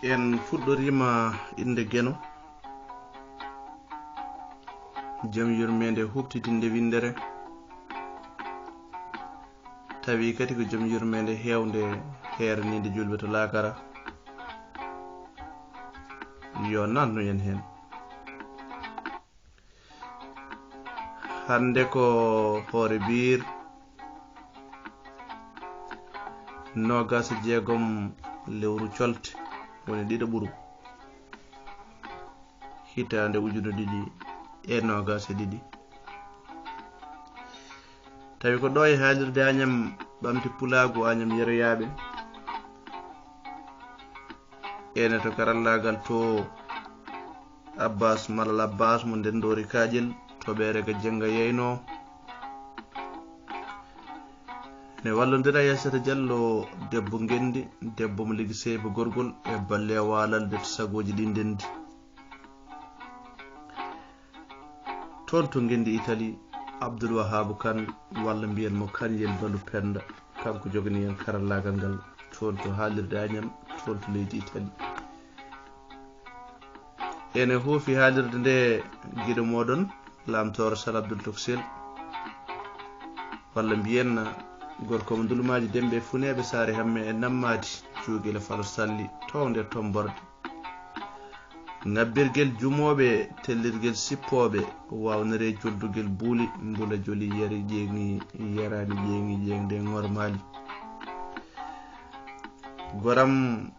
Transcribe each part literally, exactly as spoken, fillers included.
En fuɗɗoriima innde Geno, jom yurmeende huɓtitinde winndere, tawi kadi ko jom yurmeende heewnde heeraniinde juulɓe to laakara. Yo naatnu en heen. Hannde ko hoore biir noogaas e jeegom lewru colte, woni ɗiɗo ɓuru, hitaande ujunere ɗiɗi e noogaas e ɗiɗi. Tawi ko ɗo e haalirde Añam Ɓamti Pulaagu, Añam Yeroyaaɓe. Ene to karallaagal to Abbas Malal Abbas mo Ndenndoori Kaaƴel, toɓeere ga Jennga Yeyno. Ne wallondira e Aysata Jallo, debbo Ngenndi, debbo mo Ligi Seyba Gorgol, e balle e waalalde to sagooji ɗi ndenndi. Toon to Ngenndi Itali, Abdul Wahaabu Kan, walla mbiyen mo Kañel Balu Pennda, kanko jogani en karallaagal ngal, toon to haalirde Añam, toon to leydi Itali. Ene huufi haalirde nde giɗo mooɗon, Laamtooro Sal Abdul Toksel, walla mbiyen gorko mo Ndulumaaji Demɓe Funeeɓe Saare Hamme e Nammaadi, Cuuɗi le Falo Salli, toon nder Tomborde. Ŋabbirgel jumooɓe, tellirgel sippooɓe, waawnere joldugel buuli, mbula joli yari ƴeeŋi, yaraani ƴeeŋi, ƴeeŋde ŋormaali. Goram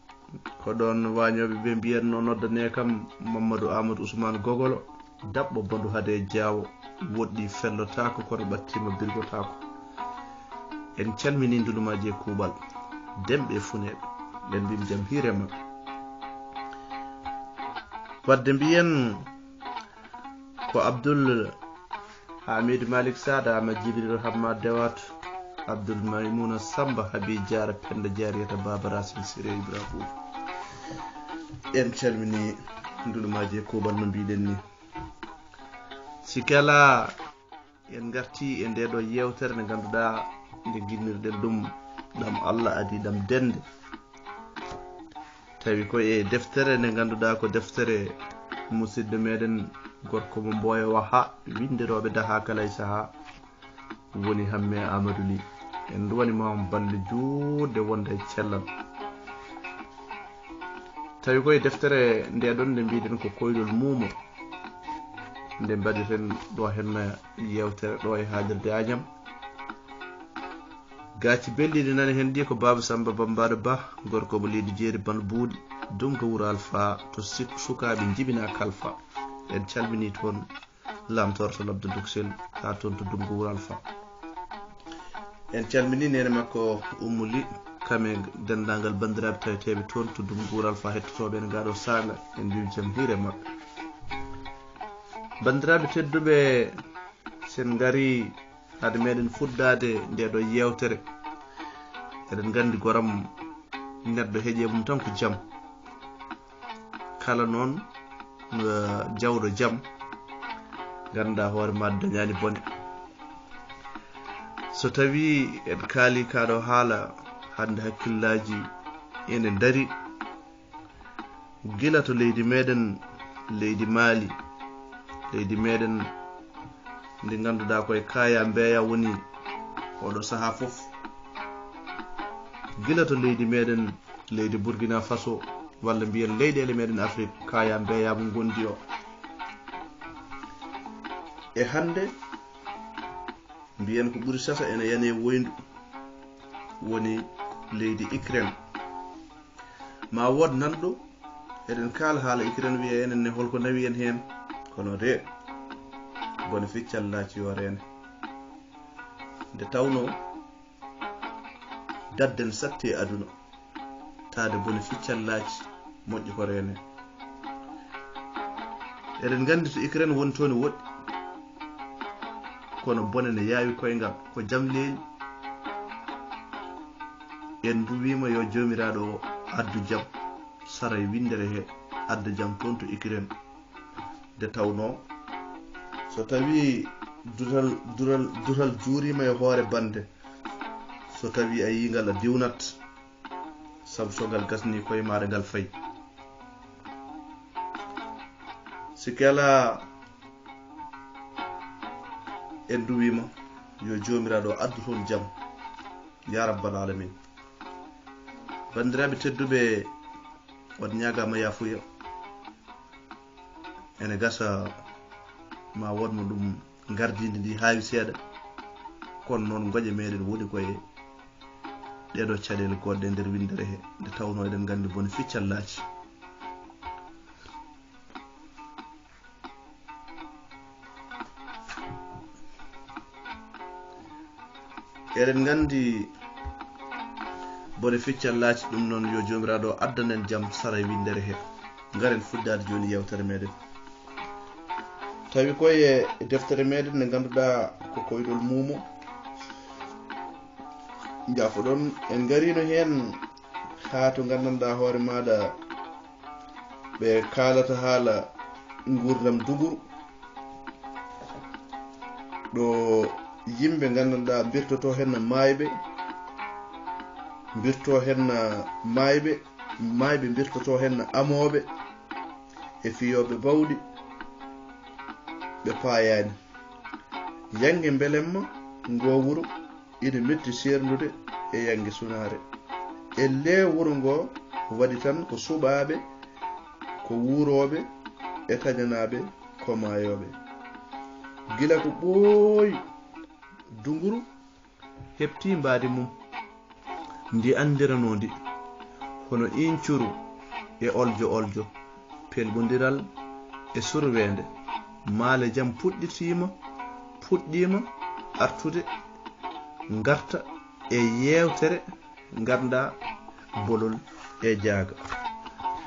ko ɗoon waañooɓe ɓe mbiyatnoo, noddanee kam Mamadou Amadou Ousmane Gogolo, daɓɓo bandu hade e jaawo, woɗɗi fellotaako, kono ɓattiima birgotaako. En calminii Ndulumaaji e kuuɓal, Demɓe e Funeeɓe, ɓen mbimi jam hiire ma. Wadde mbiyen ko Abdoul Hamidou Malick Sada, Ama Djibril Hamma Dewat, Abdoul Maimouna Samba, Habi Diarra, Penda Diarriyata, Baba Racine Siré Ibrahima. En calminii Ndulumaaji e kuuɓal no mbiɗen ni. Si kala en ngarti e nde ɗo yeewtere nde ngannduɗaa nde ginnirɗen ɗum ɗam Allah adi ɗam dende. Tawi ko e deftere nde ngannduɗaa ko deftere musidɗo meɗen gorko mo Mboya Waha, winndirooɓe daha kala e saha, woni Hamme Amadou Ly. En nduwani ma on balle juutɗe wonde e cellal. Tawi ko e deftere nde ɗon nde mbiɗen ko Koyɗol Muumo, nde mbaɗeten ɗo henna yeewtere ɗo e haalirde Añam. Gaaci belɗi ɗi nani hen ɗi ko Baaba Samba Bambaɗo Ba, gorko mo leydi Jeeri Ban Buuɗi, Dumga Wuro Alfa, to sik-, sukaaɓe njibina kalfa. En calminii toon Laamtooro Sal Abdou Duksel, haa toon to Dumga Wuro Alfa. En calminii neene makko Ummu Ly, kam e denndaangal banndiraaɓe taweteeɓe toon to Dumga Wuro Alfa, hettotooɓe en ngaa ɗo saanga, en mbiyii jam hiire maɓɓe. Banndiraaɓe tedduɓe, sen ngarii hade meɗen fuɗɗaade nde ɗo yeewtere, eɗen nganndi goram neɗɗo heƴe mum tan ko jam. Kala noon, eh, jawɗo jam, nganndaa hoore ma dañaani bone. So tawii en kaali kaa ɗo haala hannde, hakkillaaji ene ndari, gila to leydi meɗen, leydi Maali, leydi meɗen ndi ngannduɗaa ko e kaaya mbeeya woni oɗo sahaa fof. Gila to leydi meɗen, leydi Burkina Faso, walla mbiyen leyɗeele meɗen Afrik, kaaya mbeeya mo ngondi o. E hannde, mbiyen ko ɓuri sasa ene yane woyndu, woni leydi Ukraine. Ma wood nanɗo, eɗen kaala haala Ukraine, wiya enen ne holko nawi en heen. Kono de, bone ficcal laaci o reene. Nde tawnoo, dadden satti e aduna, taade bone ficcal laaci moƴƴi ko reene. Eɗen nganndi to Ukraine woni toon ne woɗɗi, kono bone ne yaawi koyngal, ko jam leeli. En nduwiima yo Joomiraaɗo o addu jam, sara e winndere he, adda jam toon to Ukraine. Nde tawnoo, so tawii dutal, dutal, dutal juuriima e hoore bannde, so tawii a yii ngal a diwnat, sabu so ngal gasnii koye maaɗa ngal fayi. Sikke alaa, en duwiima yo Joomiraaɗo addu toon jam, yaa rabbal aalamiin. Banndiraaɓe tedduɓe, on ñaagaama yaafuya. Ene gasa ma won mo ɗum ngardiindi ndi haawi seeɗa, kono noon ngoƴe meeɗen woni koye ɗeeɗo caɗeele goɗɗe e nder winndere he, nde tawnoo eɗen nganndi bone ficcallaaji. Eɗen nganndi bone ficcallaaji, ɗum noon yo Joomiraaɗo addan en jam sara e winndere he. Ngaren fuddaade jooni yeewtere meeɗen. Tawi koye deftere meeɗen nde ngannduɗaa ko koyɗol muumo. Njafoɗon, en ngariino heen haa to nganndanɗaa hoore maaɗa ɓe kaalata haala nguurndam duguru. Ɗo yimɓe nganndanɗaa mbirtotoo heen no maayɓe, mbirtoo heen no maayɓe, maayɓe mbirtotoo heen no amooɓe e fiyooɓe bawɗi, ɓe paayaani. Yannge mbelemma ngoo wuro ina metti seerndude e yannge sunaare. Ellee wuro ngoo waɗi tan ko suɓaaɓe, ko wuurooɓe, e tañanaaɓe, ko maayooɓe. Gila ko ɓooyi, dunguru heɓtii mbaadi mum, ndi anndiranoo ndi hono iiñcuru e oljo oljo, pelɓondiral e surweende. Maale jam puɗɗitiima, puɗɗiima artude, ngarta e yeewtere nganndaa bolol e jaaga.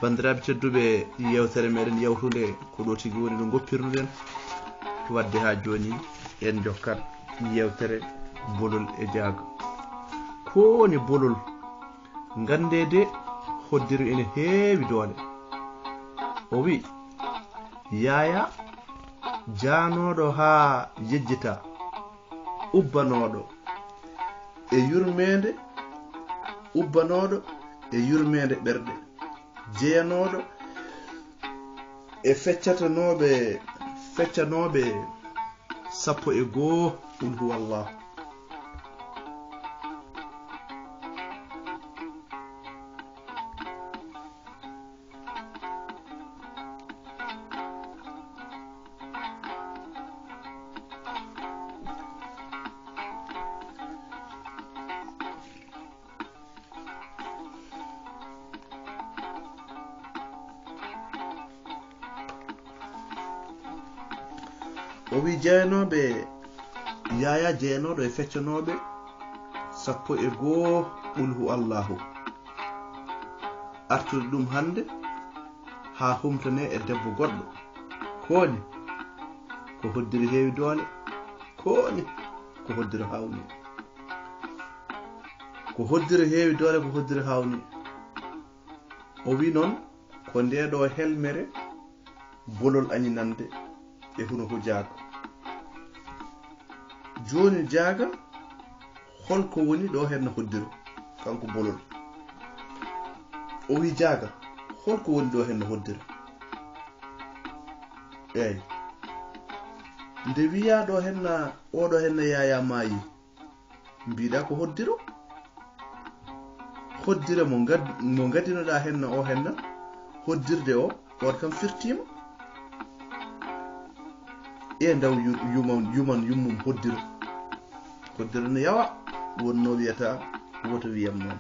Banndiraaɓe tedduɓe, yeewtere meɗen yawtunde ko ɗo tigi woni no ngoppirnuɗen. Wadde haa jooni en jokkat yeewtere bolol e jaaga. Ko woni bolol? Nganndee de, hoddiro ene heewi doole. O wi'i, Yaayaa jaanooɗo haa yejjitaa, ubbanooɗo e yurmeende, ubbanooɗo e yurmeende ɓerɗe, jeyanooɗo e feccatanooɓe, feccanooɓe sappo e goo Qul huwallah. O wi jeyanooɓe, Yaayaa jeyanooɗo e feccanooɓe sappo e goo Qul huwallahu. Artude ɗum hannde haa humtane e debbo goɗɗo. Ko woni? Ko hoddiri heewi doole. Ko woni? Ko hoddiri hawni. Ko hoddiri heewi doole, ko hoddiri hawni. O wi noon, ko ndee ɗoo helmere bolol añinande e hunuko jaaga. Jooni jaaga, hol ko woni ɗo heen no hoddiro? Kanko bolol. O wi jaaga, hol ko woni ɗo heen no hoddiro? Eey. Nde wiyaa ɗo heen na, oɗo heen na Yaayaa maayi. Mbiɗa ko hoddiro. Hoddire mo ngad-, mo ngadinoɗaa henna o henna. Hoddirde o, on kam firtiima. E ndaw yu-, yuman, yuman yummum hoddiro. Hoddiro no yawa, wonno wiyata, woto wiyam noon.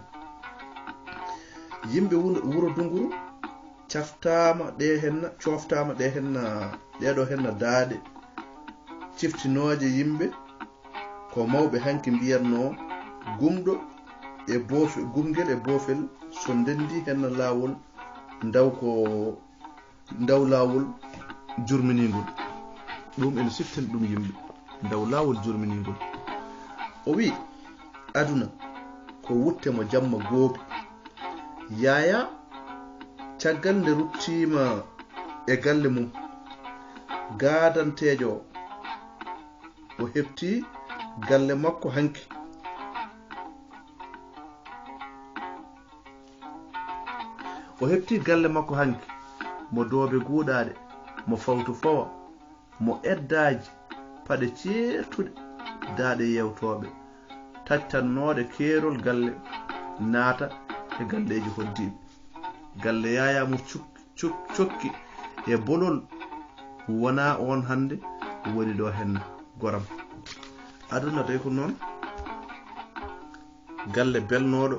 Yimɓe wuro, wuro Dunguru caftaama ɗe henna, coftaama ɗe henna, ɗeɗo henna daaɗe ciftinooje yimɓe. Ko mawɓe hanki mbiyatnoo, gumɗo e boofe-, gumgel e boofel so ndenndi henna laawol, ndaw ko, ndaw laawol jurminiingol. Ɗum ene siftina ɗum yimɓe, ndaw laawol jurminiingol. O wi'i, aduna ko wutte mo jamma goobi. Yaayaa, caggal nde ruttiima e galle mum, gaadanteejo o, o heɓtii galle makko hanki. O heɓtii galle makko hanki, mo doobe guuɗaaɗe. mo fawtu fowa, mo eddaaji paɗe ceertuɗe daaɗe yeewtooɓe, taƴtannooɗe keerol galle naata e galleeji hoɗdiiɓe. Galle Yaayaa mo cuk- cuk- cokki e bolol wonaa oon hannde woni ɗo heen goram. Aduna tawi ko noon, galle belnooɗo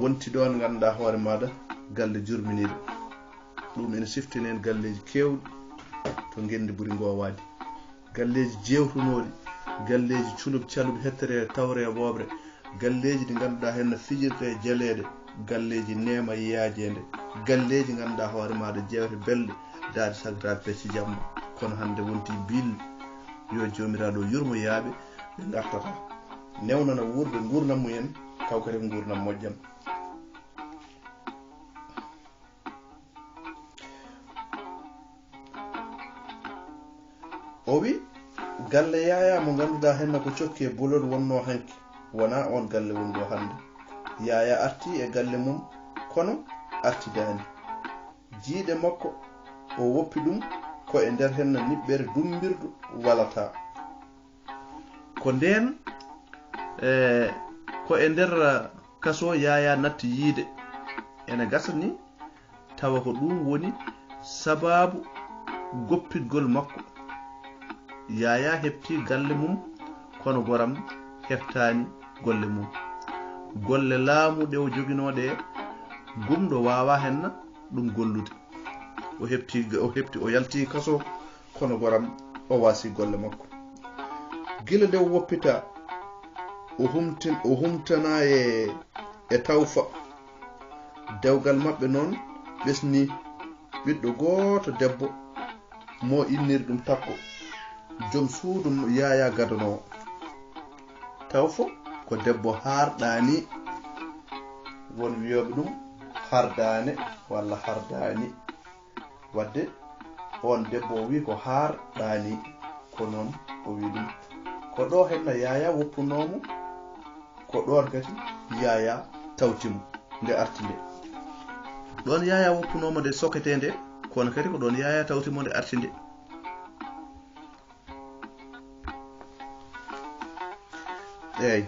wonti ɗoon ngannduɗaa hoore maaɗa galle jurminiiɗo. Ɗum ene siftini en galleeji keewɗi to ngenndi ɓuri ngoowaade. Galleeji jeewtunooɗi, galleeji culub calub hettere tawre e ɓooɓre, galleeji ɗi ngannduɗaa heen no fijirta e jaleeɗe, galleeji neema yaajeende, galleeji ngannduɗaa hoore maaɗa jeewte belɗe, daaɗe sagataake pecce jamma. Kono hannde wonti biilli, yo Joomiraaɗo yurmo yaaɓe ɓe ngartata, newnana wuurɓe nguurndam mumen, taw kadi ko nguurndam moƴƴam. O wi, galle Yaayaa mo ngannduɗaa heen ko cokki e bolol wonnoo hanki, wonaa oon galle woni ɗo hannde. Yaayaa artii e galle mum, kono artidaani. Jiyɗe makko, o woppi ɗum ko e nder heen niɓɓere dummbirdu walataa. Ko ndeen, e, ko e nder, eh, kaso Yaayaa natti yiyde. Ene gasa ni tawa ko ɗum woni sabaabu goppitgol makko. Yaayaa heɓti galle mum, kono goram heɓtaani golle mum. Golle laamu ɗe o joginoo ɗe, gumɗo waawaa heen ɗum gollude. O heɓti, o heɓti, o yalti kaso, kono goram o waasi golle makko. Gila nde o woppita, o humtin-, o humtanaa e, e tawfa. Dewgal maɓɓe noon ɓesni ɓiɗɗo gooto debbo mo inniri ɗum Takko, joom suudu Yaayaa gadanoowo. Tawfa ko debbo haarɗaani, won wiyooɓe ɗum hardaane walla hardaani. Wadde oon debbo o wi ko haarɗaani, ko noon o wi ɗum. Ko ɗo henna Yaayaa woppunoo mo, ko ɗoon kadi Yaayaa tawti mo nde arti nde. Ɗoon Yaayaa woppunoo mo nde soketee nde, kono kadi ko ɗoon Yaayaa tawti mo nde arti nde. Eey.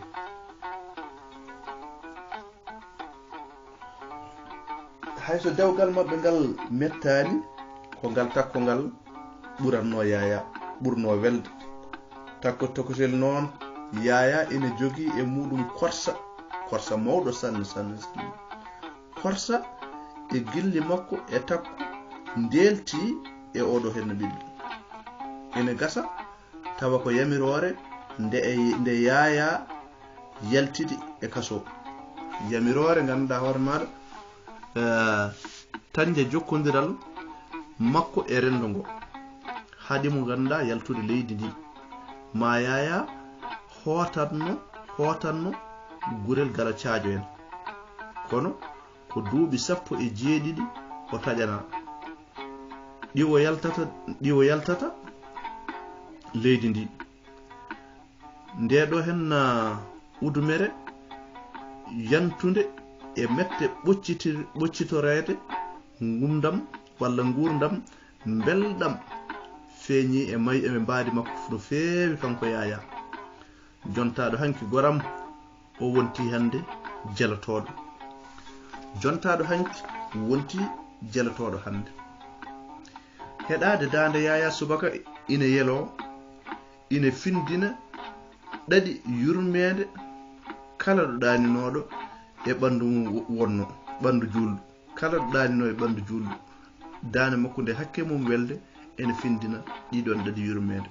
Hay so dewgal maɓɓe ngal mettaani, ko ngal Takko ngal ɓuratnoo Yaayaa, ɓurnoo welde. Takko tokotel noon, Yaayaa ene jogii e muuɗum korsa, korsa mawɗo sanne, sanne, sanne. Korsa e gilli makko e Takko ndeeltii e oɗo henna ɓiɗɗo. Ene gasa tawa ko yamiroore nde e, nde Yaayaa yaltidi e kaso. Yamiroore ngannduɗaa hoore maaɗa, eh, tanja jokkondiral makko e renndo ngo. Haɗi mo ngannduɗaa yaltude leydi ndi. Ma Yaayaa hootatno, hootatno gurel Gala Caajo en. Kono ko duuɓi sappo e jeeɗiɗi o taƴanaa. Ɗi o yaltata, ɗi o yaltata leydi ndi. Nde ɗo henna udumere yantunde e mette ɓoccitir-, ɓoccitoreede ngumndam walla nguurndam mbelɗam feeñi e may-, e mbaadi makko no feewi kanko Yaayaa. Jontaaɗo hanki goram o wonti hannde jelotooɗo. Jontaaɗo hanki wonti jelotooɗo hannde. Heɗaade daande Yaayaa subaka ina yeloo, ina findina ɗaɗi yurmeende kala ɗo ɗaaninooɗo e ɓanndu mum wo-, wonno, ɓanndu juulɗo. Kala ɗo ɗaaninoo e ɓanndu juulɗo, daande makko nde hakke mum welde ene findina ɗiɗon ɗaɗi yurmeende.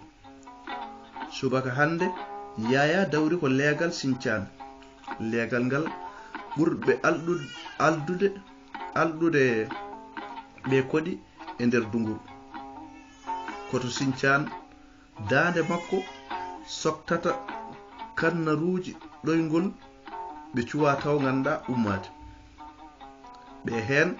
Subaka hannde, Yaayaa dawri ko leegal Sincaan. Leegal ngal ɓurɓe alɗu-, aldude, alɗude ɓe koɗi e nder dunguru. Ko to Sincaan daande makko soktata kannaruuji ɗoyngol ɓe cuwa taw ngannda ummaade. Ɓe heen,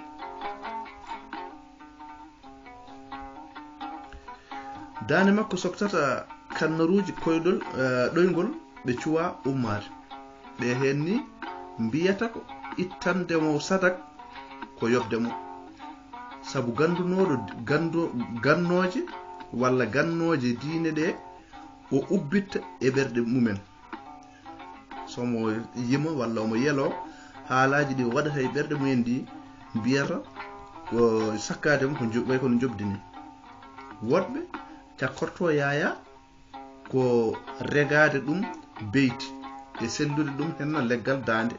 daande makko soktata kannaruuji koyɗol, eh, ɗoyngol ɓe cuwa ummaade. Ɓe heen ni mbiyata ko ittande mo sadak ko yoɓde mo. Sabu ganndunooɗo ganndo gannooje walla gannooje diine ɗe, o ubbitta e ɓerɗe mumen. So omo yima walla omo yeloo, haalaaji ɗi o waɗata e ɓerɗe mumen ɗi mbiyata ko sakkaade mo ko njo- way kono njoɓdi ni. Woɗɓe cakkorto Yaayaa ko regaade ɗum beyti e sellude ɗum henna leggal daande.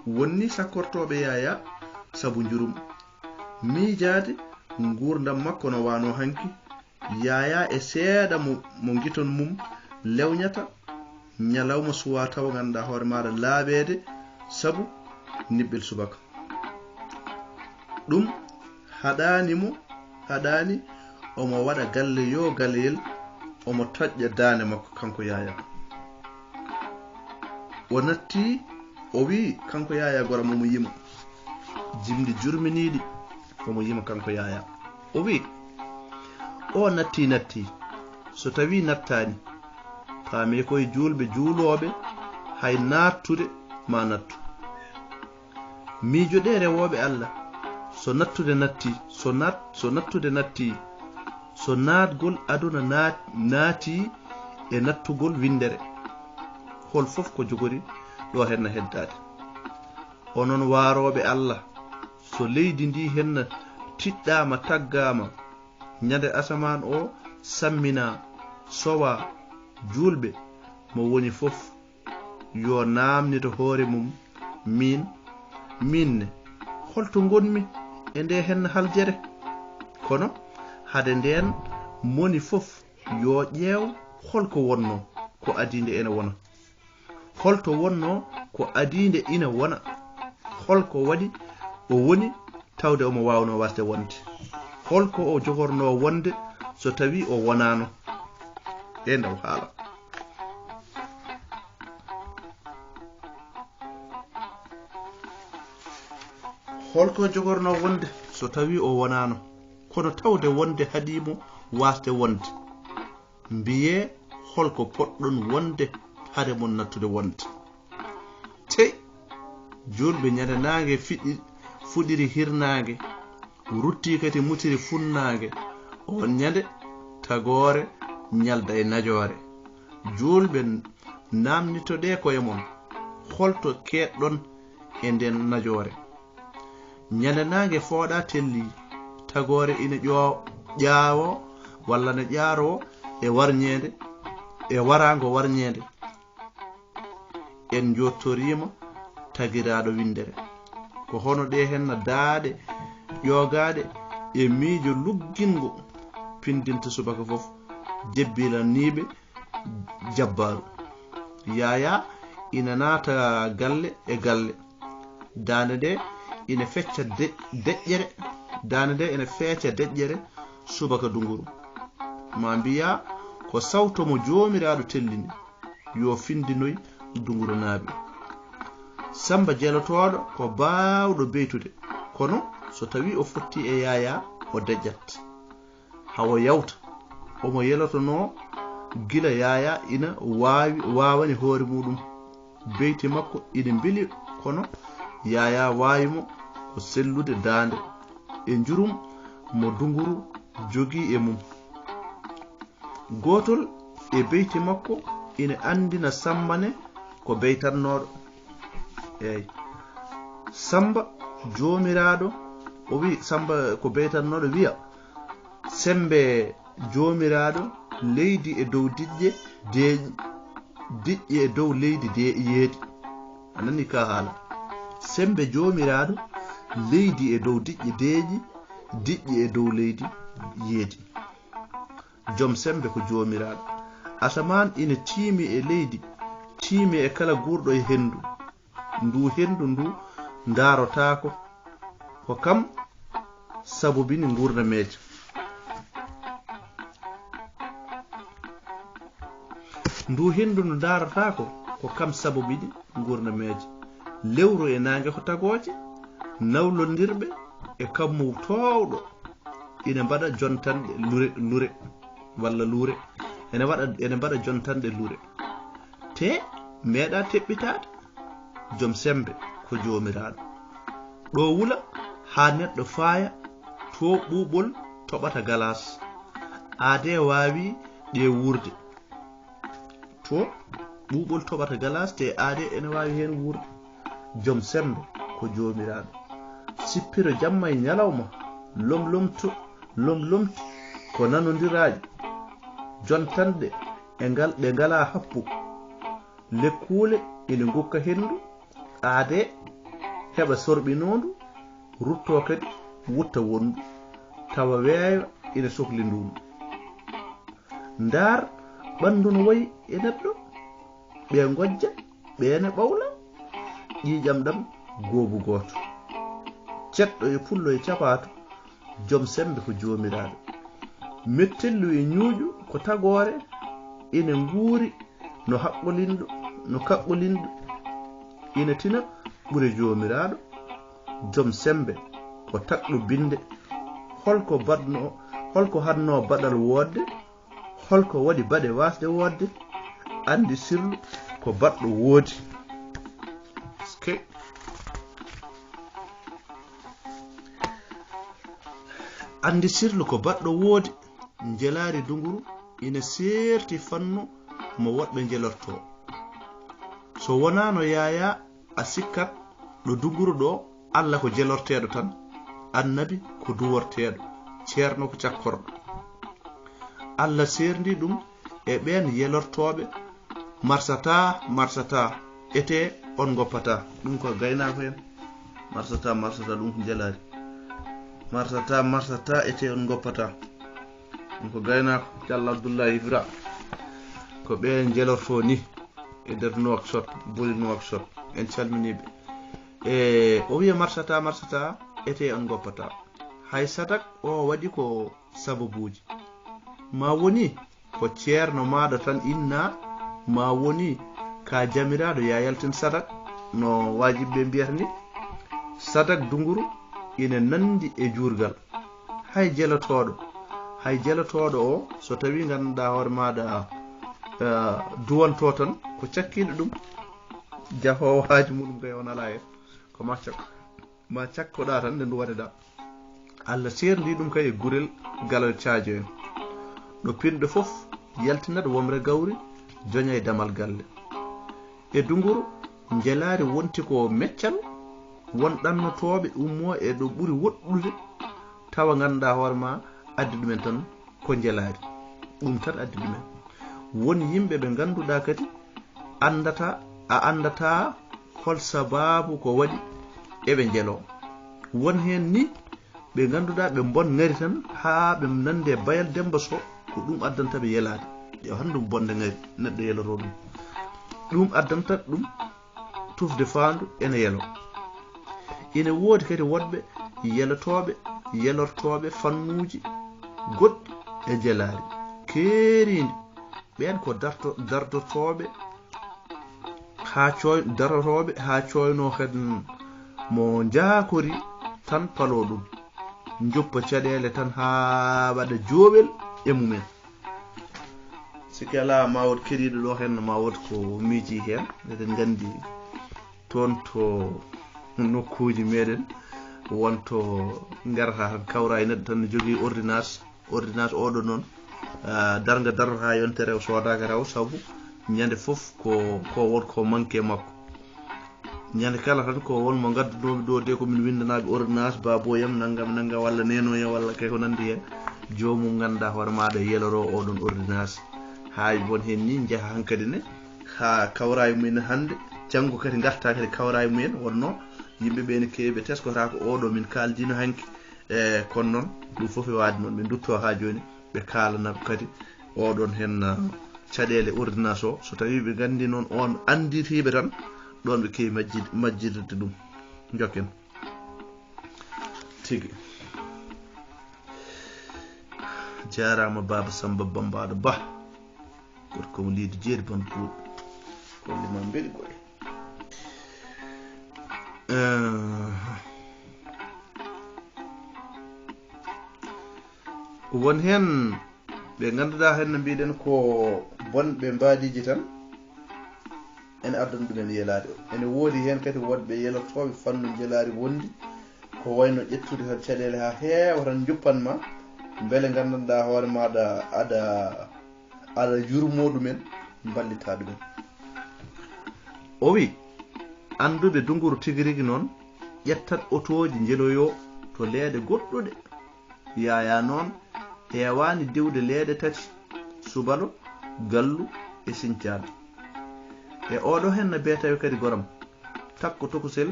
Wonni sakkortooɓe Yaayaa sabu njurum, miijaade nguurndam makko no waanoo hanki. Yaayaa e seeɗa mo, mo ngiton mum lewñata ñalawma suwaa tawa ngannduɗaa hoore maaɗa laaɓeede sabu niɓɓel subaka. Ɗum haɗaani mo, haɗaani omo waɗa galle yoo galeyel, omo toƴƴa daande makko kanko Yaayaa. O natti, o wi'i kanko Yaayaa goram omo yima. Jimɗi jurminiiɗi, omo yima kanko Yaayaa. O wi'i, o natti, natti. So tawii nattaani, paamee ko e juulɓe juulooɓe, hay naattude ma nattu. Miijoɗee rewooɓe Alla, so nattude natti, so nat-, so nattude natti, so naatgol aduna naat-, naati e nattugol winndere, hol fof ko jogori ɗo henna heddaade. Onon waarooɓe Alla, so leydi ndi henna tiɗɗaama, taggaama, ñande asamaan o samminaa, sowaa, juulɓe, mo woni fof yo naamnito hoore mum, miin, miin ne, holto ngonmi e nde henna haljere? Kono hade ndeen, moni fof yo ƴeew holko wonnoo ko adii nde ene wona. Holto wonnoo ko adii nde ina wona? Holko waɗi o woni tawde omo waawnoo wasde wonde? Holko o jogornoo wonde so tawii o wonaano? E ndaw haala. Holko jogornoo wonde so tawii o wonaano, kono tawde wonde haɗii mo wasde wonde? Mbiyee, holko poɗɗon wonde hade mon nattude wonde? Tey, juulɓe ñande naange fiɗi-, fuɗiri hirnaange, ruttii kadi mutiri funnaange, oon ñande tagoore ñalda e najoore. Juulɓe, naamnitoɗee koye mon, holto keedɗon e ndeen najoore? Ñande naange fooɗaa tellii, tagoore ina ƴoo-, ƴaawoo walla ne ƴaaroo e warñeende, e waraango warñeende. En njottoriima tagiraaɗo winndere. Ko hono ɗee henna daaɗe ƴoogaaɗe e miijo lugginngo pindinta subaka fof jebbilaniiɓe jabbaaru. Yaayaa ina naata galle e galle. Daande nde ina fecca de-, deƴƴere, daande nde ina feeca deƴƴere subaka dunguru. Ma mbiyaa ko sawto mo Joomiraaɗo tellini, yo findinoy dungurunaaɓe. Samba jelotooɗo ko baawɗo beytude, kono so tawii o fottii e Yaayaa, o deƴƴat. Hawo yawta, omo yelotonoo gila Yaayaa ina waawi, waawani hoore muuɗum. Beyti makko ina mbeli, kono Yaayaa waawi mo ko sellude daande e njurum mo dunguru jogii e mum. Gootol e beyti makko ina anndina Samba ne ko beytatnooɗo. Eey. Samba Joomiraaɗo, o wi'i Samba ko beytatnooɗo, wiya, "Sembe Joomiraaɗo, leydi e dow diƴƴe deeƴi, diƴƴe e dow leydi de-, yeeɗi." A nani ka haala? "Sembe Joomiraaɗo, leydi e dow diƴƴe deeƴi, diƴƴe e dow leydi yeeɗi." Jom sembe ko Joomiraaɗo. Asamaan ina tiimi e leydi, tiimi e kala guurɗo e henndu. Ndu henndu ndu ndaarotaako. Ko kam sabobini nguurnameeje. Ndu henndu ndu ndaarotaako, ko kam sabobini nguurnameeje. Lewru e naange ko tagooje, nawlondirɓe e kammu toowɗo ina mbaɗa jontanɗe lure, lure, walla luure. Ene waɗa, ene mbaɗa jontanɗe lure. Te meeɗa teɓɓitaade. Jom sembe ko Joomiraaɗo. Ɗo wula haa neɗɗo faaya To ɓuuɓol toɓata galaas, aadee waawi ɗe wuurde. To ɓuuɓol toɓata galaas, te aadee ene waawi heen wuurde. Jom semmbe ko joomiraaɗo. Sippiro jamma e ñalawma, lomlomto, lomlomti ko nanondiraaɗi, jontanɗe e ngal, ɓe ngalaa happu. Lekkuule ene ngokka henndu, aadee heɓa sorɓinoondu, ruttoo kadi wutta wonndu, tawa weeyo ene sokli nduun. Ndaar ɓanndu no wayi e neɗɗo, ɓe ngojja, ɓe ne ɓawla, ƴiiƴam ɗam goobu gooto. Ceɗɗo e pullo e capaato, jom semmbe ko joomiraaɗo. Mettellu e ñuuƴu ko tagoore, ina nguuri no haqqolinɗo, no kaqqolinɗo, ina tina ɓure joomiraaɗo. Jom semmbe ko taƴɗo binnde. Holko baɗno, holko haɗno baɗal woodde? Holko waɗi baɗe waasde woodde? Anndi sirlu ko baɗɗo woodi. Ske. Anndi sirlu ko baɗɗo woodi. Njelaari dunguru ina seerti fannu mo woɗɓe njelortoo. So wonaano Yaayaa, a sikkat ɗo dunguru ɗo, Alla ko jelorteeɗo tan, Annabi ko duworteeɗo, ceerno ko cakkorɗo. Alla seerndi ɗum e ɓeen yelortooɓe, marsata, marsata, etee on ngoppata. Ɗum ko gaynaako en. Marsata, marsata, ɗum ko njelaari. Marsata, marsata, etee on ngoppata. Ɗum ko gaynaako, Calla Abdullahi Ibra. Ko ɓe njelortoo ni e nder Nouakchott, boli Nouakchott. En calminii ɓe. E, o wiya marsata, marsata, etee on ngoppata. Hay Sadak o waɗi ko sababuuji. Ma woni ko ceerno maaɗa tan inna, ma woni ka jamiraaɗo ya yaltin Sadak, no waajibɓe mbiyata ni. Sadak dunguru ina nandi e juurgal. Hay jelotooɗo, hay jelotooɗo o, so tawii ngannduɗaa hoore maaɗa, eh, duwantoo tan, ko cakkiiɗo ɗum, jahoowo haaju muɗum kay on alaa heen. Ko ma cak-, ma cakkoɗaa tan nde ndu waɗeɗaa. Alla seerndi ɗum kay e gurel galal caajo en. Ɗo pinɗo fof yaltinat womre gawri, joña e damal galle. E dunguru, njelaari wonti ko meccal, won ɗannotooɓe ummoo e ɗo ɓuri woɗɗude, tawa ngannduɗaa hoore ma addi ɗumen tan ko njelaari. Ɗum tan addi ɗumen. Won yimɓe ɓe ngannduɗaa kadi anndata, a anndata hol sabaabu ko waɗi eɓe njeloo. Won heen ni ɓe ngannduɗaa ɓe mbon ngari tan haa ɓe nande e bayal Demba Sow, ko ɗum addanta ɓe yelaade. Yo hannde ɗum bonde ngari, neɗɗo yelotoo ɗum. Ɗum addanta ɗum tufde faandu ene yelo. Ina woodi kadi woɗɓe yelotooɓe, yelortooɓe fannuuji goɗɗi e njelaari keeriindi. Ɓeen ko darto-, dardotooɓe haa cooy-, darotooɓe haa cooynoo kadi mo njaakori tan paloo ɗum. Njoppa caɗeele tan haa waɗa jooɓel e mumen. Sikke alaa, ma wood keɗiiɗo ɗo heen, ma wood ko miiji heen. Eɗen nganndi toon to nokkuuji meɗen, won to ngarata tan kawra e neɗɗo tan ne jogii ordonnance. Ordonnance oɗo noon, ah, darnga darata haa yonte rew soodaaka taw, sabu ñande fof ko, ko won ko manque makko. Ñande kala tan ko won mo ngaddanoomi ɗo de ko min winndanaaɓe ordonnance, baabooyam nanngam nanngam walla neenooyam walla kay ko nanndi heen. Joomum nganndaa hoore maaɗa yeloroo oɗon ordonnance. Haa won heen ni njaha hankadi ne haa kawra e mumen hannde, janngo kadi ngarta kadi kawra e mumen, wonno yimɓe ɓe ne keewi ɓe teskotaako oɗo min kaaldino hanki. E kono noon ɗum fof e waade noon min ndutto haa jooni ɓe kaalana kadi oɗon heen, ah, caɗeele ordonnance o. So tawii ɓe nganndi noon on annditiiɓe tan, ɗoon ɓe keewi majjid-, majjirde ɗum. Njokken. Tigi. Jaaraama Baaba Samba Bambaaɗo Ba. Gorko mo leydi jeeri ban buuɗ. Golle ma mbeɗi golle. Eh, won heen ɓe ngannduɗaa heen no mbiɗen ko bonɓe mbaadiiji tan ene addana ɗumen yelaade. Ene woodi heen kadi woɗɓe yelotooɓe fannu njelaari wondi, Ko wayno ƴettude tan caɗeele haa heewa tan njuppan ma, mbele nganndanɗaa hoore maaɗa aɗa, aɗa yurmoo ɗumen, mballita ɗumen. O wi, annduɓe dunguru tigi rigi noon, ƴettat otooji njeloyoo to leeɗe goɗɗuɗe. Yaayaa noon heewaani diwde leeɗe tati, subalo, gallu e siñcaaɓe. E oɗo henna bee tawi kadi goram, takko tokusel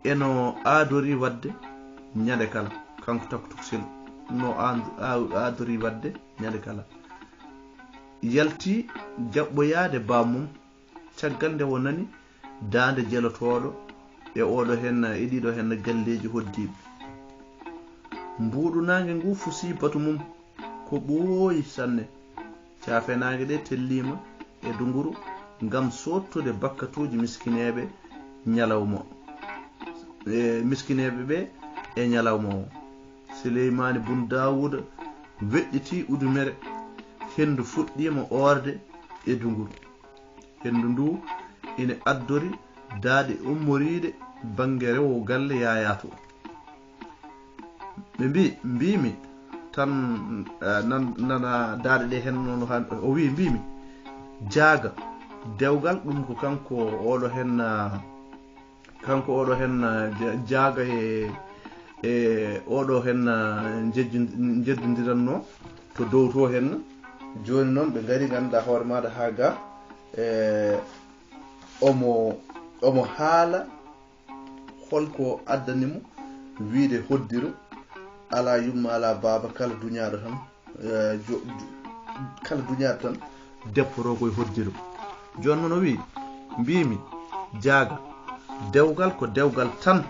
eno aadori waɗde ñande kala. Kanko takko tokusel no aad-, aa-, aadori waɗde ñande kala. Yalti jaɓɓoyaade bammum. Caggal nde o nani daande jelotooɗo e oɗo henna, e ɗiɗo henna galleeji hoddiiɓe. Mbuuɗu naange ngu fusi batu mum ko ɓooyi sanne. Caafe naange ɗe telliima e dunguru ngam soottude bakkatuuji miskineeɓe ñalawma, e miskineeɓe ɓe e ñalawma o. Sileymaani bun Daawuda weɗɗiti udumere, henndu fuɗɗiima oorde e dunguru. Henndu ndu ina addori daaɗe ummoriiɗe bannge rewo galle Yaayaa to. Ɓe mbi, mbiimi tan, eh, nan-, nana daaɗe ɗe henno no han-, o wi, mbiimi, jaaga, dewgal ɗum ko kanko oɗo hen, ah, kanko oɗo hen, ah, ja-, jaaga e, e oɗo hen, ah, njejju-, njeddondiranno to dow to hen. Jooni noon ɓe ngari, ngannduɗaa hoore maaɗa haa ga, e omo, omo haala holko addani mo wiide hoddiro, alaa yumma, alaa baaba, kala duñaaɗo tan, eh, jo-, jo-, kala duñaaɗo tan deppoto koye hoddiro. Jooni noon o wi, mbiimi, jaaga, dewgal ko dewgal tan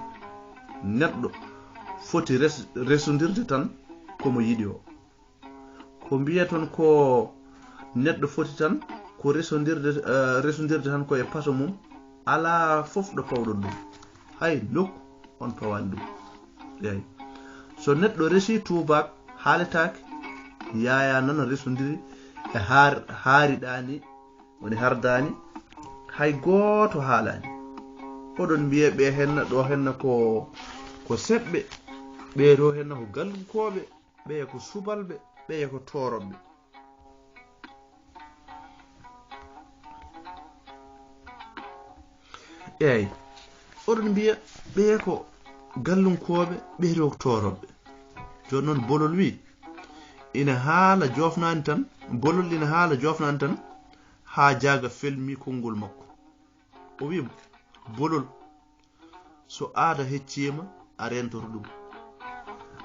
neɗɗo foti res-, resondirde tan komo yiɗi o. Ko mbiyaton ko neɗɗo foti tan ko resondirde, eh, resondirde tan ko e paso mum, alaa fof ɗo pawɗon ɗum. Hay nokku on pawaani ɗum. Eey. So neɗɗo resi tuubaak, haaletaake, Yaayaa nana resondiri e haar-, haariɗaani, woni hardaani, hay gooto haalaani. Oɗon mbiya ɓe henna, ɗo henna ko, ko seɓɓe, ɓe ɗo henna ko gallunkooɓe, ɓeya ko subalɓe, ɓeya ko tooroɓɓe. Eey, oɗon mbiya ɓeya ko gallunkooɓe, ɓeya ko tooroɓɓe. Jooni noon Bolol wi, ina haala joofnaani tan, Bolol ina haala joofnaani tan, haa jaaga felmi konngol makko. O wi, Bolol, so aada hecciima, a reentoto ɗum.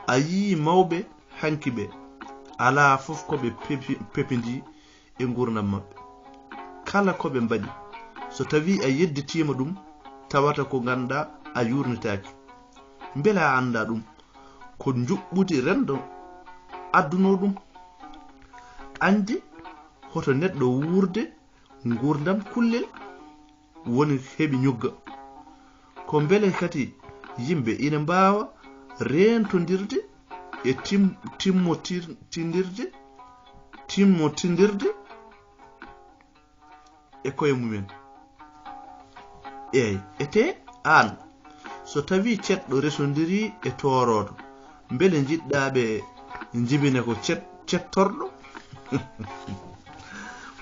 A yii mawɓe hanki ɓe, alaa fof ko ɓe pepi-, pepindii e nguurndam maɓɓe. Kala ko ɓe mbaɗi, so tawii a yedditiima ɗum, tawata ko ngannduɗaa a yuurnitaaki. Mbele a anndaa ɗum? Ko njuɓɓudi renndo addunoo ɗum. Añde hoto neɗɗo wuurde nguurndam kullel woni heɓi ñugga. Ko mbele kadi yimɓe ina mbaawa reentondirde e tim-, timmotir-, tindirde, timmotindirde e koye mumen? Eey, ete aan, so tawii ceɗɗo resondirii e toorooɗo, mbele njiɗɗaa ɓe njibina ko cet-, cettorɗo?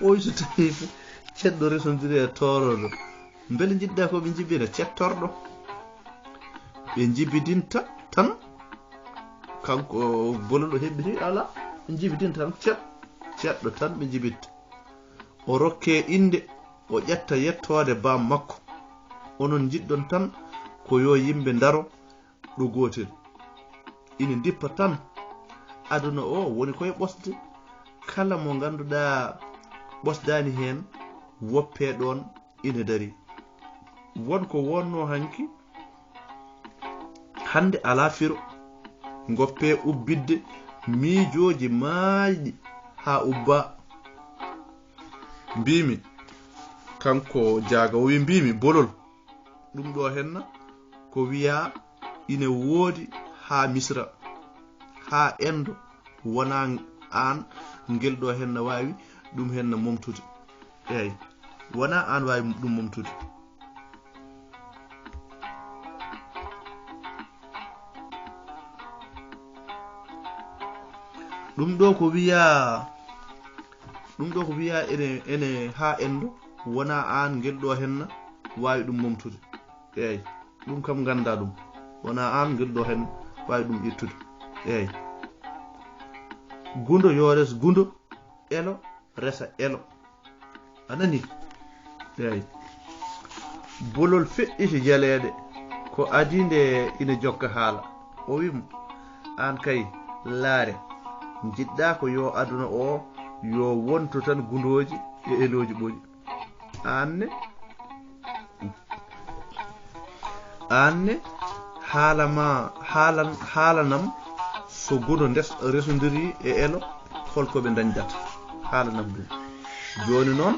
Oy, so tawii ceɗɗo resondirii e toorooɗo, mbele njiɗɗaa ko ɓe njibina cettorɗo? Ɓe njibidinta tan, kanko Bolol o heɓɓiti, alaa, ɓe njibidinta tan, ceɗ-, ceɗɗo tan ɓe njibitta. O rokke innde, o ƴetta yettoode baam makko. Onon njiɗɗon tan ko yo yimɓe ndaro ɗo gootel. Ina ndippa tan. Aduna o woni koye ɓosde. Kala mo ngannduɗaa ɓosdaani heen, woppee ɗoon ina darii. Won ko wonnoo hanki, hannde alaa firo. Ngoppee ubbitde miijooji maayɗi haa ubbaa. Mbiimi, kanko Jaaga o wi, mbiimi, Bolol, ɗum ɗo henna ko wiyaa ina woodi haa Misra, haa Endo, wonaa aan ngel ɗo henna waawi ɗum henna momtude. Eey, wonaa aan waawi ɗum momtude. Ɗum ɗo ko wiya, ɗum ɗo ko wiya ene, ene haa enndo, wona aan ngel ɗo henna waawi ɗum momtude. Eey, ɗum kam ngannda ɗum. Wona aan ngel ɗo hen waawi ɗum ittude. Eey. Gundo yo res gundo, elo resa elo. A nani? Eey. Bolol feƴƴiti jaleeɗe, ko adii nde ina jokka haala. O wi mo, aan kay, laare, njiɗɗaa ko yo aduna o yo wontu tan gundooji e elooji ɓoji. Aan ne, aan ne, haala ma, haalan, haalanam so gundo ndes resondiri e elo, holko ɓe ndañdata? Haalanam ɗum. Jooni noon,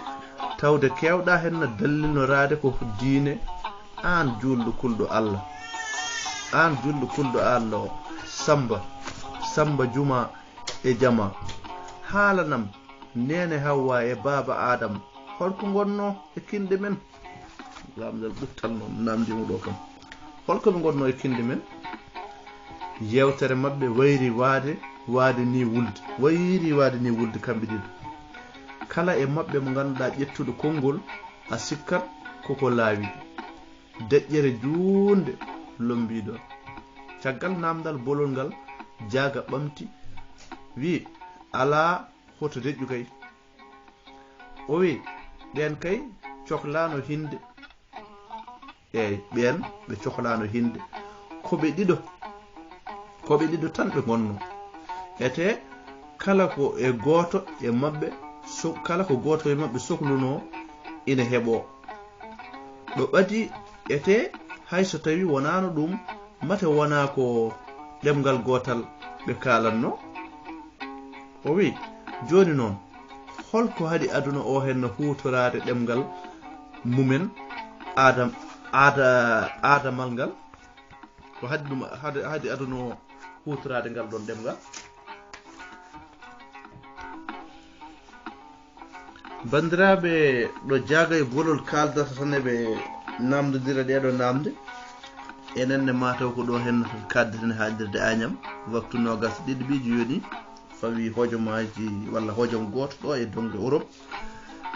tawde keewɗaa hen na dallinoraade ko diine, aan juulɗo kulɗo Allah. Aan juulɗo kulɗo Allah o, Samba, Samba Juma e Jama. Haalanam, Neene Hawwa e Baaba Aadama, holko ngonno e kinɗe men? Laamndal ɓuttal noon, naamndiimo ɗo kam. Holko ɓe ngonno e kinɗe men? Yeewtere maɓɓe wayri waade, waade ni wulde. Wayri waade ni wulde kamɓe ɗiɗo. Kala e maɓɓe mo ngannduɗaa ƴettuɗo konngol, a sikkat koko laawi. Deƴƴere juunde lombiiɗo. Caggal naamndal bolol ngal, Jaaga ɓamti, wi, alaa hoto deƴƴu kay. O wi, ɓeen kay coklaano hinde. Eey, ɓeen ɓe coklaano hinde. Ko ɓe ɗiɗo, ko ɓe ɗiɗo tan ɓe ngonno. Ete kala ko e gooto e maɓɓe, so-, kala ko gooto e maɓɓe soklunoo ina heɓoo. Ɗo ɓadii ete hay so tawii wonaano ɗum, mate wonaa ko ɗemngal gootal ɓe kaalanno? O wi, jooni noon, holko haɗi aduna o henna huutoraade ɗemngal mumen aadam-, aada-, aadamal ngal? Ko haɗi ɗum, haɗi, haɗi aduna o huutoraade ngal ɗoon ɗemngal? Banndiraaɓe, ɗo Jaaga e bolol kaaldata tan eɓe naamndondira ɗeeɗo naamnde. Enen ne mataw ko ɗo henna kaddeten haalirde Añam, waktu noogas ɗiɗi ɓiiji yoni, fawi hojomaaji walla hojom gooto ɗo e doŋɗe Europe.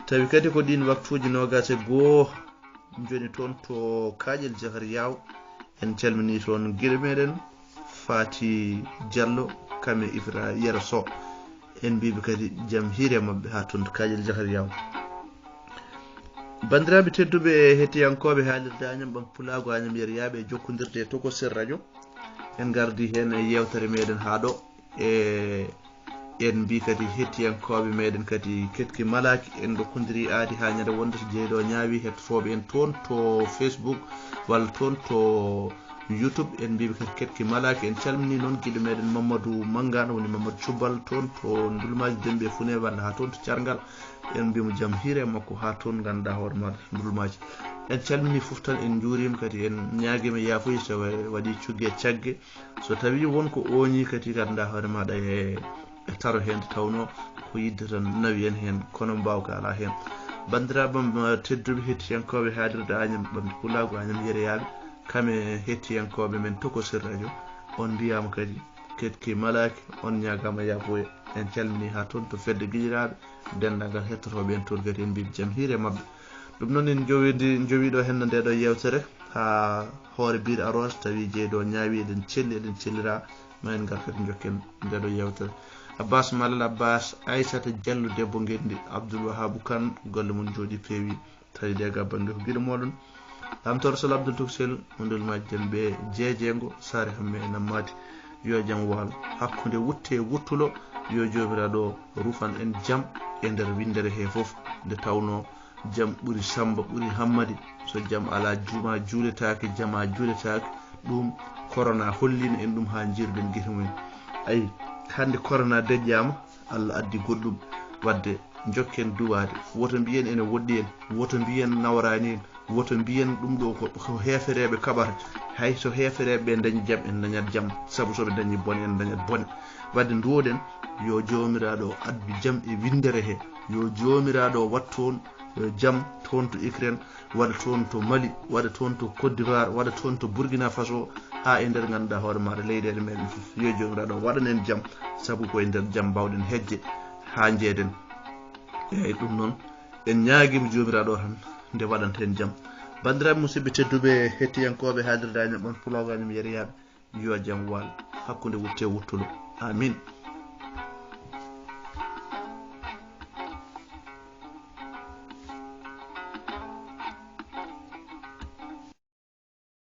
Tawi kadi ko ɗiin waktuuji noogas e goo njoni toon to Kaaƴel Jahar Yaaw. En calminii toon giɗo meɗen Faati Jallo, kam e Ibra Yero Sow. En mbiiɓe kadi jam hiire maɓɓe haa toon to Kaaƴel Jahar Yaaw. Banndiraaɓe tedduɓe e hettiyankooɓe haalirde Añam Ɓam Pulaagu Añam Yeryaaɓe e jokkondirde e Tokosel Radio, en ngardi heen e yeewtere meɗen haa ɗo. E en mbi kadi hettiyankooɓe meɗen kadi ketki malaaki, en ndokkondiri aadi haa ñande wonde so jeyɗo ñaawi hettotooɓe en toon to Facebook walla toon to YouTube. En mbiɓe kadi ketki malaaki. En calmini noon giɗo meɗen Mamadou Mangano, woni Mamadou Cubbal toon to Ndulmaaji Dembe Fune walla haa toon to Carngal. En mbimo jam hiire makko haa toon ngannduɗaa hoore maɗa Ndulmaaji. En calmini fof tan, en njuurima kadi, en ñaagima yaafuya so wa-, waɗi cugge e cagge. So tawi won ko ooñi kadi, ngannduɗaa hoore maɗa e, e taro heen, nde tawnoo ko yidde tan nawi en heen, kono mbaawka alaa heen. Banndiraaɓe am, eh, tedduɓe hettiyankooɓe haalirde Añam Ɓamde Pulaagu, Añam Yereyaaɓe, kam e hettiyankooɓe men Tokosel Radio, on mbiyaama kadi, ketki malaaki, on ñaagaama yaafuya. En calmini haa toon to fedde giƴiraaɓe, denndaangal hettotooɓe en toon kadi, en mbiɓe jam hiire maɓɓe. Ɗum noon, en njowidi, njowiɗo heen nde ɗo yeewtere haa hoore biir aroos, tawi jeyɗo ñaawi, eɗen celli, eɗen cellira, ma en ngar kadi njokken nde ɗo yeewtere. Abbas Malal Abbas, Aissata Diallo, debbo Ngenndi, Abdoul Wahabou Kane, golle mon njooɗi peewi, tawi de ga bannge ko giɗo mooɗon. Lamtoor Sal Abdoul Tuksel, mo Ndulmaaji Dembe, Jeejeengo, Saare Hamme e Nammaadi. Yo jam waal hakkunde wutte e wuttulo, yo Joomiraaɗo rufan en jam e nder winndere hee fof, nde tawnoo jam ɓuri Samba, ɓuri Hammadi. So jam alaa, juma juuletaake, jama juuletaake. Ɗum korona holliino en ɗum haa njiiruɗen gite mumen. Ayi, hannde korona deƴƴaama, Allah addi goɗɗum. Waɗde njokken duwaade. Woto mbiyen ene woɗɗi en, woto mbiyen nawraani en, woto mbiyen ɗum ɗo ko, ko heefereeɓe kaɓata. Hay so heefereeɓe ɓe ndañi jam, en ndañat jam. Sabu so ɓe ndañi bone, en ndañat bone. Waɗde nduwoɗen, yo Joomiraaɗo addu jam e winndere he. Yo Joomiraaɗo wattu on, eh, jam toon to Ukraine, waɗa toon to Mali, waɗa toon to Côte d'Ivoire, waɗa toon to Burkina Faso, haa e nder ngannduɗaa hoore maaɗa leyɗeele meɗen fof. Yo Joomiraaɗo waɗan en jam, sabu ko e nder jam mbawɗen heƴde haa njeeɗen. Eyyi, ɗum noon, en ñaagiima Joomiraaɗo tan nde waɗanta en jam. Banndiraaɓe musidɓe tedduɓe, hettiyankooɓe haalirde Añam On Pulaagu, Añam Yeriyaaɓe, yo jam waal hakkunde wutte e wuttuɗo. Amin.